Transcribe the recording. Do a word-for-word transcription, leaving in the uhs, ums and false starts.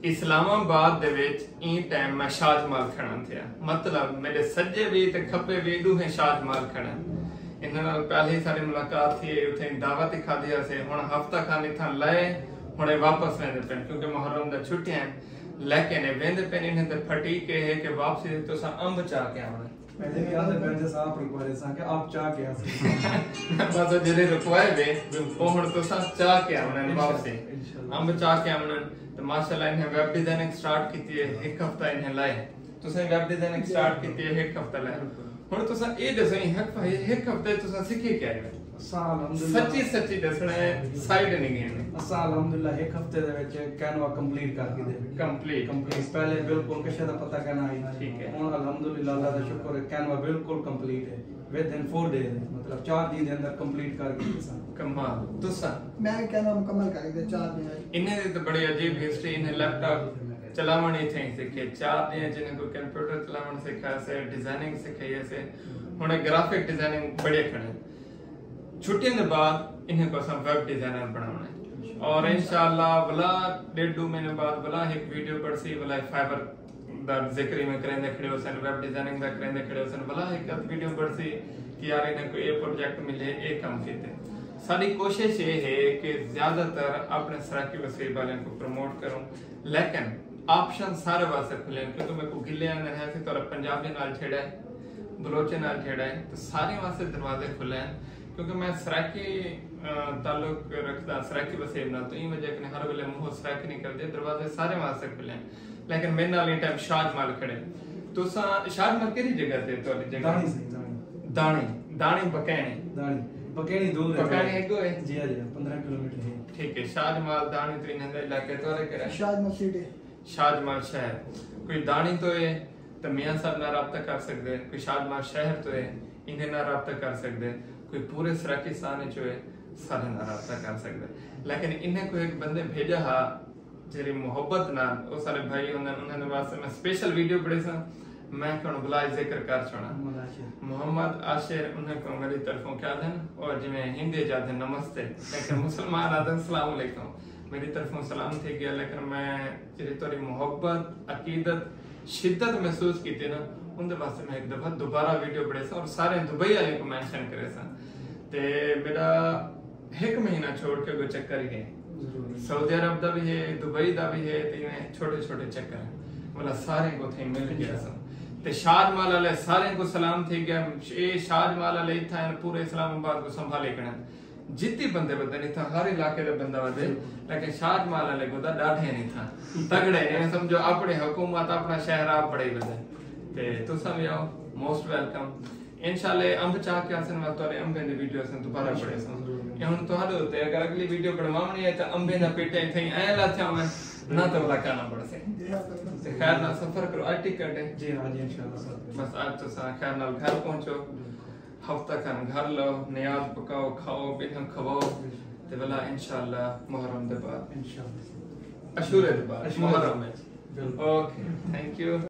اسلام آباد دے وچ ایں ٹائم میں شاج مال کھڑا تھیا، مطلب میرے سجے بھی تے کھپے بھی ڈوہیں شاج مال کھڑا۔ انہاں نال پہلے ہی ساری ملاقات تھی، اتھے دعوت ہی کھادی ہسے۔ ہن ہفتہ کھان اتھاں لائے، ہن اے واپس ویندے پن کیونکہ محرم دا چھٹیاں ہیں، لیکن اے ویندے پن انہیں تے پھٹی کے ہے کہ واپسی تے تساں امب چا کے آونا۔ پہلے بھی آندے پئے تے اساں آپ رکوا ݙیساں کہ آپ چا کے آسے۔ بس او جیڑھے رکوائے وے، او ہݨ تساں چا کے آوݨن واپسی۔ انشاءاللہ۔ امب چا کے آوݨن۔ تے ماشاءاللہ انہیں ویب ڈیزائننگ سٹارٹ کیتی ہے، ہک ہفتہ انہیں لائے۔ تساں ویب ڈیزائننگ سٹارٹ کیتی ہے، ہک ہفتہ لائے۔ ہݨ تساں اے ݙسو، ایں ہک، ہک ہفتے تساں سکھی کیا ہے؟ اساں الحمدللہ سچی سچی ݙسݨا ہے، سائیڈ نہیں گھنݨی۔ اساں الحمدللہ ہک ہفتے دے وچ کینوا کمپلیٹ کر گھدے۔ کمپلیٹ۔ کمپلیٹ۔ پہلے بالکل کشے دا پتہ کائنا ہئی۔ ٹھیک ہے۔ ہݨ الحمدللہ اللہ دا شکر ہے، کینوا بالکل کمپلیٹ ہے۔ ود ان فور ڈیز، مطلب چار ݙینھ دے اندر کمپلیٹ کر گھدے اساں۔ کمال۔ تساں؟ میں وی کینوا مکمل کر گھدے چار ݙینھ وچ۔ انہیں دی تے بڑی عجیب ہسٹری، انہیں لیپ ٹاپ چلاوݨ اتھے ہی سکھے۔ چار ݙینھ وچ انہیں کوں کمپیوٹر چلاوݨ سکھائے سے، ڈیزائننگ سکھائی سے۔ ہݨ اے گرافک ڈیزائننگ بڑے کھڑے۔ چھٹیاں دے بعد انہیں کوں اساں ویب ڈیزائنر بݨاوݨا ہے۔ اور انشاءاللہ ولا ݙیڈھ ݙو مہینے بعد ولا ہک ویڈیو بݨسی، ولا فائیور دا ذکر ہی میں کریندے کھڑے ہوسن، ویب ڈیزائننگ دا کریندے کھڑے ہوسن، ولا ہک ادھ ویڈیو بݨسی کہ یار انہیں کوں اے پروجیکٹ ملے، اے کم کیتے۔ ساݙی کوشش اے ہے کہ زیادہ تر اپݨے سرائیکی وسیب والیں کوں پروموٹ کروں، لیکن آپشن سارے واسطے کھلے ہیں، کیونکہ میکوں گلے آندے ہیں، اسی طرح پنجابی نال جھیڑا ہے، بلوچے نال جھیڑا ہے، تو سارے واسطے دروازے کھلے ہیں، کیونکہ میں سرائیکی، آ، تعلق رکھدا سرائیکی وسیب نال، تو ایں وجہ کنے ہر ویلے منہ سرائیکی نکلدے، دروازے سارے واسطے کھلے ہیں۔ لیکن میرے نال ایں ٹائم شاج مال کھڑے۔ تساں شاج مال کیڑھی جگہ تے، تہاݙی جگہ؟ داݨی سئیں، داݨی۔ داݨی، داݨی بکیݨی۔ داݨی، بکیݨی دور ہے۔ بکیݨی اڳوں ہے؟ جی ہاں، جی ہاں، پندرہ کلومیٹر ہے۔ ٹھیک ہے، شاج مال داݨی تو انہاں دے علاقے تہاݙے کیڑھا ہے؟ شاج مال سٹی۔ شاج مال شہر۔ کوئی داݨی تو ہے، تے میاں صاحب نال رابطہ کر سڳدے، کوئی شاج مال شہر تو ہے، انہیں نال رابطہ کر سڳدے، کوئی پورے سرائیکستان وچ ہوئے، سارے نال رابطہ کر سڳدے۔ لیکن انہیں کوئی ہک بندے بھیجا ہا، جیڑھی محبت نال او سارے بھائی ہوندن، انہاں دے واسطے میں سپیشل ویڈیو بݨیساں۔ میں کہݨ بلا ذکر کر چھوڑاں۔ محمد عاشر۔ محمد عاشر، انہاں کوں میری طرفوں کیا دن، اور جویں ہندی جا دن نمستے، لیکن مسلمان آدن السلام علیکم۔ میری طرفوں سلام تھی گیا، لیکن میں جیڑھی تہاݙی محبت، عقیدت، شدت محسوس کیتی نا، ان دے واسطے میں ہک دفعہ دوبارہ ویڈیو بݨیساں اور سارے دبئی والے کوں مینشن کریساں۔ تے میرا ہک مہینہ چھوڑ کے کوئی چکر ہی ہے۔ ضرور۔ سعودی عرب دا بھی ہے، دبئی دا بھی ہے، تے ایویں چھوٹے چھوٹے چکر ہیں۔ والا سارے کوں اتھے مل گیا سا۔ تے شاج مال والے سارے کوں سلام تھی گیا۔ اے شاج مال والے اتھاں ہیں، پورے اسلام آباد کوں سنبھالے کھڑے ہیں۔ جتی بندے ودن اتھاں، ہر علاقے دے بندہ ودے، لیکن شاج مال والے کوں تاں ݙاڈھے نہیں تھا۔ تگڑے ہیں، سمجھو اپݨی حکومت، اپݨا شہر آپ بݨائی ودے۔ تے تساں بھی آؤ، موسٹ ویلکم۔ انشاءاللہ امب چا کے آسن واسطے تہاݙے امبیں دی ویڈیو اساں دوبارہ بݨیساں۔ اے ہݨ تہاݙے اتے، اگر اگلی ویڈیو بݨواوݨی ہے تاں امبیں دا پیٹا اتھے ہی ایں لاتھیا ہووے، نہ تاں ولا کھانا بݨسے۔ تے خیر نال سفر کرو، اڄ ٹکٹ ہے۔ جی ہاں، جی انشاءاللہ سر۔ بس اڄ تساں خیر نال گھر پہنچو، ہفتہ کھن گھر لو، نیاز پکاؤ، کھاؤ، ٻنہاں کھواؤ، تے ولا انشاءاللہ محرم دے بعد، انشاءاللہ۔ عاشورے دے بعد، عاشورے۔ محرم وچ۔ بالکل۔ اوکے، تھینک یو۔